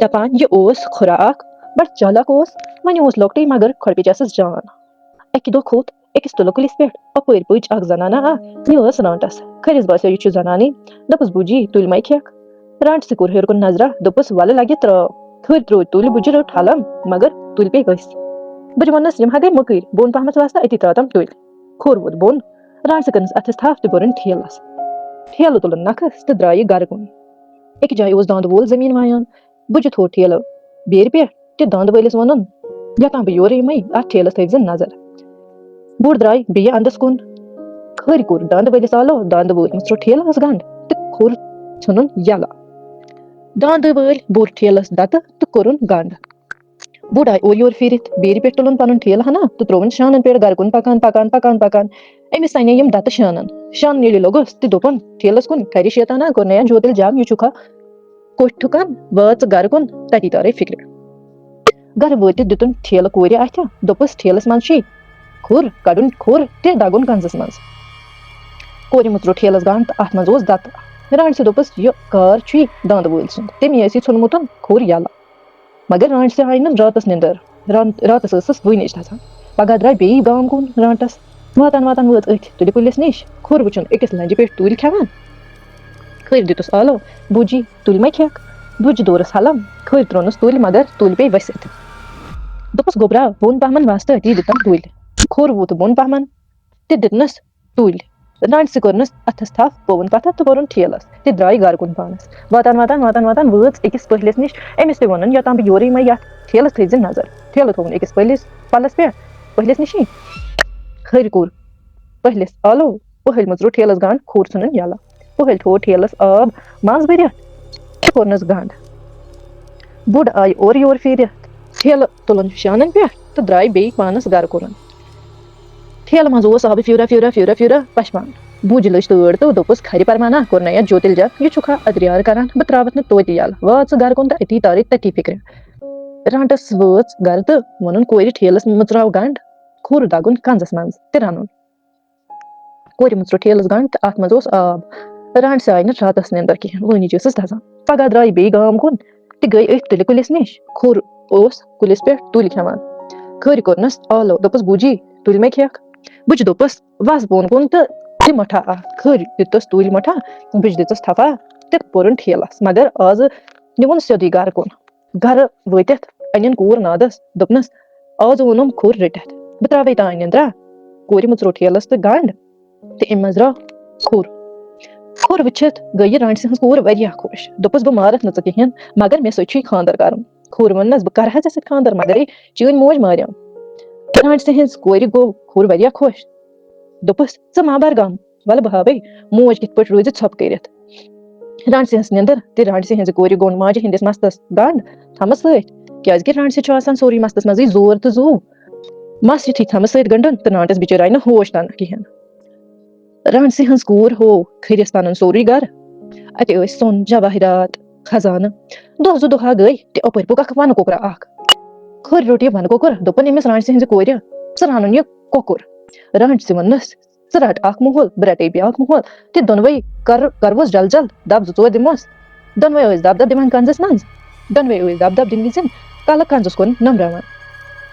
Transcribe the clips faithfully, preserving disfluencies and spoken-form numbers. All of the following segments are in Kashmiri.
دپان یہِ اوس کھُرا اکھ، بڑٕ چالاک اوس۔ وۄنۍ اوس لۄکٹُے مگر کھۄڑپِچ ٲسٕس جان۔ اکہِ دۄہ کھوٚت أکِس تُلہٕ کُلِس پٮ۪ٹھ۔ اپٲرۍ پٔچ اکھ زنانہ اکھ، یہِ ٲس رانٹس۔ کھرِس باسیو یہِ چھُ زنانٕے۔ دوٚپُس، "بُجی، تُلۍ مَے کھٮ۪کھ؟" رانٹسہِ کوٚر ہیوٚر کُن نظرہ، دوٚپُس، "ولہٕ لگہِ ترٛاو۔" کھٔرۍ ترٛوو تُلۍ، بُجہِ رٔٹ ہلم، مگر تُلۍ پیٚیہِ ؤسۍ۔ بُجہِ ووٚننس، "یِم ہا گٔے مٔکٕرۍ، بۄن پہمتھ وستا، أتی ترٛاوتم تُلۍ۔" کھوٚر ووٚتھ بۄن، رانٹسہِ کٔرنس اتھس تھپھ تہٕ بٔرٕن ٹھیلس۔ ٹھیلہٕ تُلُن نکھس تہٕ درٛایہِ گرٕ کُن۔ أکہِ جایہِ اوس داندٕ وول زٔمیٖن وایان۔ بُجہِ تھوٚو ٹھیلہٕ بیرِ پٮ۪ٹھ تہٕ داندٕ وٲلِس ووٚنُن، "یوٚتام بہٕ یورٕ یِمَے، اَتھ ٹھیلَس تھٲوزِ نظر۔" بُڈ درٛاے بیٚیہِ اَندَس کُن۔ کھٔرۍ کوٚر داندٕ وٲلِس آلو، داندٕ وٲلۍ مُژروو ٹھیلَس گنٛڈ تہٕ کھوٚر ژھُنُن یَلہٕ۔ داندٕ وٲلۍ بوٚر ٹھیلَس دَتہٕ تہٕ کوٚرُن گنٛڈ۔ بُڈ آیہِ اورٕ یورٕ پھیٖرِتھ، بیرِ پٮ۪ٹھ تُلُن پَنُن ٹھیلہٕ ہنا تہٕ ترٛووُن شانَن پٮ۪ٹھ گَرٕ کُن پَکان، پَکان، پَکان، پَکان۔ أمِس سَنے یِم دَتہٕ شانَن۔ شانَن ییٚلہِ لوٚگُس تہٕ دوٚپُن ٹھیلَس کُن، "کَرِ شیطانہ، کوٚر نَیا جوتیٚلۍ جام، یہِ چھُکھا کوٚٹھۍ ٹھُکان، وٲژ گرٕ کُن، تتی تارے فِکرِ۔" گرٕ وٲتِتھ دِتُن ٹھیلہٕ کورِ اَتھِ، دوٚپُس، "ٹھیلَس منٛز چھُے کھُر، کَڑُن کھُر تہٕ دَگُن کنزَس منٛز۔" کورِ مُژروو ٹھیلَس گنٛڈ تہٕ اَتھ منٛز اوس دَتہٕ۔ رانٹسہِ دوٚپُس، "یہِ کار چھُے داندٕ وٲلۍ سُنٛد، تٔمی ٲسی ژھُنمُت کھُر یَلہٕ۔" مگر رانٹسہِ آیہِ نہٕ راتَس نِندٕر۔ ران-، راتَس ٲسٕس وُنِچ دَزان۔ پگاہ درٛاے بیٚیہِ گام کُن رانٹس۔ واتان واتان وٲژ أتھۍ تُلہِ کُلِس نِش۔ کھُر وٕچھُن أکِس لنجہِ پٮ۪ٹھ تُلۍ کھٮ۪وان۔ کھٔرۍ دِتُس آلو، "بُجی، تُلۍ ما کھٮ۪کھ؟" بُجہِ دورُس ہلم، کھٔرۍ ترٛوونُس تُلۍ، مگر تُلۍ پیٚیہِ ؤسِتھ۔ دوٚپُس، "گوٚبرا، بۄن پہمن وَس تہٕ أتی دِتم تُلۍ۔" کھوٚر ووت بۄن پہمن تہٕ دِتنس تُلۍ۔ رانٹسہِ کٔرنس اَتھس تھپھ، بووُن پتھر تہٕ کوٚرُن ٹھیلس تہٕ درٛاے گرٕ کُن پانس۔ واتان واتان واتان واتان وٲژ أکِس پٔہلِس نِش۔ أمِس تہِ ووٚنُن، "یوٚتام بہٕ یورٕ یِمے، یَتھ ٹھیلس تھٲوزِ نظر۔" ٹھیلہٕ تھووُن أکِس پٔہلِس پلس پٮ۪ٹھ، پٔہلِس نِشی۔ کھٔرۍ کوٚر پٔہلِس آلو، پٔہلۍ مُژروو ٹھیلس گنٛڈ، کھوٚر ژھُنُن یَلہٕ۔ پٔہلۍ تھوو ٹھیلس آب منٛز بٔرِتھ تہٕ کوٚرنس گنٛڈ۔ بُڈ آیہِ اورٕ یورٕ پھیٖرِتھ، ٹھیلہٕ تُلُن شانن پٮ۪ٹھ تہٕ درٛاے بیٚیہِ پانس گرٕ کُن۔ ٹھیلہٕ منٛز اوس آبہٕ پھیورا، پھیورا، پھیورا، پھیورا پشپان۔ بُجہِ لٔج تۭر تہٕ دوٚپُس، "خرِ پرمانا، کوٚر نَیا جوتیٚلۍ جان، یہِ چھُکھا ادرِیار کران؟ بہٕ ترٛاوتھ نہٕ توتہِ یَلہٕ۔ وٲژ گرٕ کُن تہٕ أتی تارے تٔتی فِکرِ۔" رانٹس وٲژ گرٕ تہٕ ووٚنُن کورِ ٹھیلس مُژراو گنٛڈ، کھوٚر دَگُن کنزس منٛز تہٕ رَنُن۔ کورِ مُژروو ٹھیلس گنٛڈ تہٕ اَتھ منٛز اوس آب۔ رانٹسہِ آیہِ نہٕ راتس نیندر کِہیٖنۍ، وٲنِج ٲسٕس دَزان۔ پگاہ درٛایہِ بیٚیہِ گام کُن تہٕ گٔے أتھۍ تُلہِ کُلِس نِش۔ کھوٚر اوس کُلِس پٮ۪ٹھ تُلۍ کھٮ۪وان۔ کھٔرۍ کوٚرنس آلو، دوٚپُس، "بُجی، تُلۍ مہ کھٮ۪کھ؟" بُجہِ دوٚپُس، "وَس بۄن کُن تہٕ دِ مۄٹھا اکھ۔" کھٔرۍ دِتُس تُلۍ مۄٹھا، بُجہِ دِژٕس تھپھا تہٕ بوٚرُن ٹھیلس۔ مگر آز نیوٗن سیوٚدُے گرٕ کُن۔ گرٕ وٲتِتھ اَنٮ۪ن کوٗر نادس، دوٚپنس، "آز ووٚنُم کھوٚر رٔٹِتھ، بہٕ ترٛاوَے تام نیندرا؟" کورِ مُژروو ٹھیلس تہٕ گنٛڈ تہٕ اَمہِ منٛز درٛاو کھوٚر۔ کھوٚر وٕچھِتھ گٔیہِ رانٹسہِ ہٕنٛز کوٗر واریاہ خۄش۔ دوٚپُس، "بہٕ مارَتھ نہٕ ژٕ کِہیٖنۍ، مگر مےٚ سۭتۍ چھُے خانٛدر کَرُن۔" کھوٚر ووٚننَس، "بہٕ کَرٕ حظ ژےٚ سۭتۍ خانٛدر، مگرے چٲنۍ موج ماریو۔" رانٹسہِ ہٕنٛز کورِ گوٚو کھوٚر واریاہ خۄش۔ دوٚپُس، "ژٕ ما بَر غم، وَلہٕ بہٕ ہاوَے موج کِتھ پٲٹھۍ روزِ ژھۄپہٕ کٔرِتھ۔" رانٹسہِ ہٕنٛز نیندٕر تہٕ رانٹسہِ ہٕنٛزِ کورِ گوٚنٛڈ ماجہِ ہٕنٛدِس مستس گنٛڈ تھمہٕ سۭتۍ، کیازِ کہِ رانٹسہِ چھُ آسان سورُے مستس منٛزٕے زور تہٕ زُو۔ مس یُتھُے تھمہٕ سۭتۍ گنٛڈُن تہٕ رانٹس بِچٲرۍ آیہِ نہٕ ہوش تنہٕ کِہیٖنۍ۔ رانٹسہِ ہٕنٛز کوٗر ہوو کھٔرِس پنُن سورُے گرٕ۔ اَتہِ ٲسۍ سۄن، جواہرات، خزانہٕ۔ دۄہ زٕ دۄہ ہا گٔے تہٕ اَپٲرۍ پوٚک اکھ وَنہٕ کۄکرا اکھ۔ کھٔرۍ روٚٹ یہِ وَنہٕ کۄکُر، دوٚپُن أمِس رانٹسہِ ہٕنٛزِ کورِ، "ژٕ رَنُن یہِ کۄکُر۔" رانٹسہِ ووٚننَس، "ژٕ رَٹ اکھ مُہُل، بہٕ رَٹے بیٛاکھ مُہُل تہٕ دۄنوَے کر-، کروس جل جل دَب زٕ ژور دِموس۔" دۄنوَے ٲسۍ دَب دَب دِوان کنزَس منٛز۔ دۄنوَے ٲسۍ دَب دَب دِنہٕ وِزِ کَلہٕ کنزَس کُن نۄمبراوان۔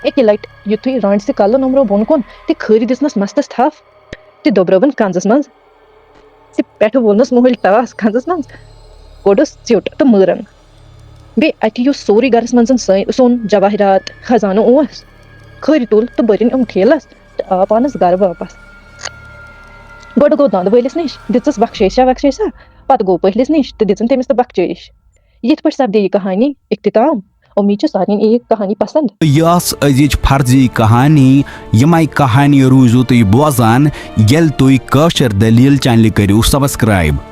اَکہِ لَٹہِ یُتھُے رانٹسہِ کَلہٕ نۄمبرو بۄن کُن تہٕ کھٔرۍ دِژنَس مستَس تھپھ تہٕ دۄبرٲوٕن کنزَس منٛز۔ تہٕ پٮ۪ٹھٕ وولنَس مُہٕلۍ ٹاس کنزَس منٛز، کوٚڑُس ژیوٚٹ تہٕ مٲرٕن۔ بیٚیہِ اَتہِ یُس سورُے گرَس منٛز سٲنۍ سۄن، جواہرات، خزانہٕ اوس، کھٔرۍ تُل تہٕ بٔرِن یِم ٹھیلَس تہٕ آو پانَس گرٕ واپس۔ گۄڈٕ گوٚو دَنٛد وٲلِس نِش، دِژٕس بخشٲیشا وخشٲیشا، پَتہٕ گوٚو پٔہلِس نِش تہٕ دِژٕن تٔمِس تہٕ بخشٲیِش۔ یِتھ پٲٹھۍ سپدے یہِ کہانی اختتام۔ اُمید چھِ سارنٕے یہِ کہانی پسنٛد۔ یہِ ٲس أزِچ فرضی کہانی۔ یِمَے کہانی روٗزِو تُہۍ بوزان، ییٚلہِ تُہۍ کٲشِر دٔلیٖل چینلہِ کٔرِو subscribe۔